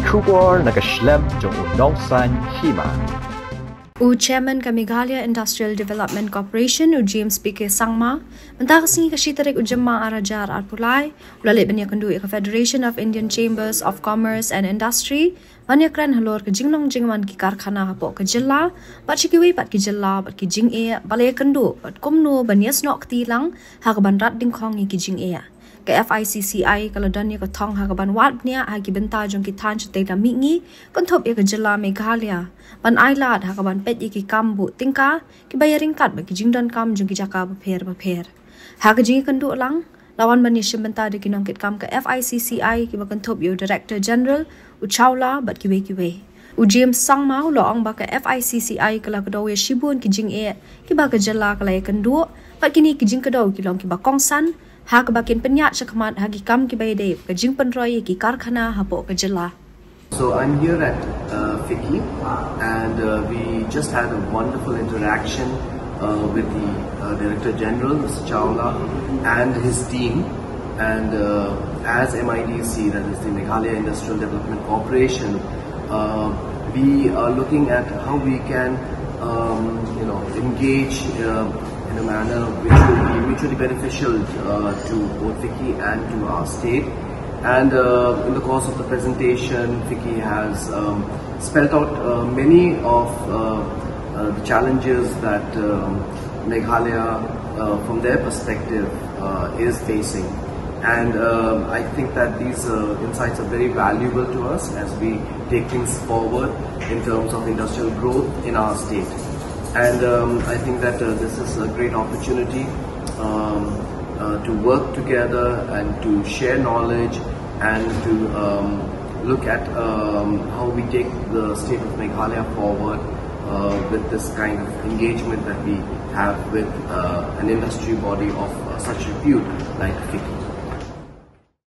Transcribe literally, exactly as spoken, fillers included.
Khubor na ka shlem jong u nongsan hima. U Chairman ka Meghalaya Industrial Development Corporation, u James P K Sangma, mynta ka sngi ka shi tarik u Jymmang ar hajar arphew lai, u la leit ban ïakynduh ïa ka Federation of Indian Chambers of Commerce and Industry, ban ïakren halor ka jinglong jingman ki karkhana hapoh ka jylla, bad sha kiwei pat ki jylla, bad ki jingeh ba la ïakynduh, bad kumno ban ïasnoh kti lang ha kaban rat dyngkhong ïa ki jingeh. Ka F I C C I ka la don ïa ka thong ha kaban wad bniah ha ki bynta jong ki thaiñ shatei lam mihngi, kynthup ïa ka jylla Meghalaya, ban ailad ha kaban peit ïa ki kam buh tyngka kiba ïaryngkat bad ki jingdonkam jong ki jaka bapher bapher. Ha ka jingïakynduh lang, la wan ban ïashim bynta da ki nongkitkam ka F I C C I kiba kynthup ïa u Director General, u Chawla, bad kiwei kiwei. U James Sangma u la ong ba ka F I C C I ka la kdew ïa shibun ki jingeh kiba ka jylla ka la ïakynduh, bad kine ki jingkdew ki long kiba kongsan, ha kaba kin pynïaid shakhmat ha ki kam kiba ïadei bad ka jingpynroi ïa ki karkhana hapoh ka jylla. So I'm here at uh, FICCI, and uh, we just had a wonderful interaction uh, with the uh, Director General, Mister Chawla, and his team. And uh, as M I D C, that is the Meghalaya Industrial Development Corporation, uh, we are looking at how we can, um, you know, engage uh, in a manner which will be mutually beneficial uh, to both FICCI and to our state. And uh, in the course of the presentation, FICCI has um, spelled out uh, many of uh, uh, the challenges that um, Meghalaya, uh, from their perspective, uh, is facing. And um, I think that these uh, insights are very valuable to us as we take things forward in terms of industrial growth in our state. And um, I think that uh, this is a great opportunity um, uh, to work together and to share knowledge and to um, look at um, how we take the state of Meghalaya forward uh, with this kind of engagement that we have with uh, an industry body of uh, such repute like FICCI.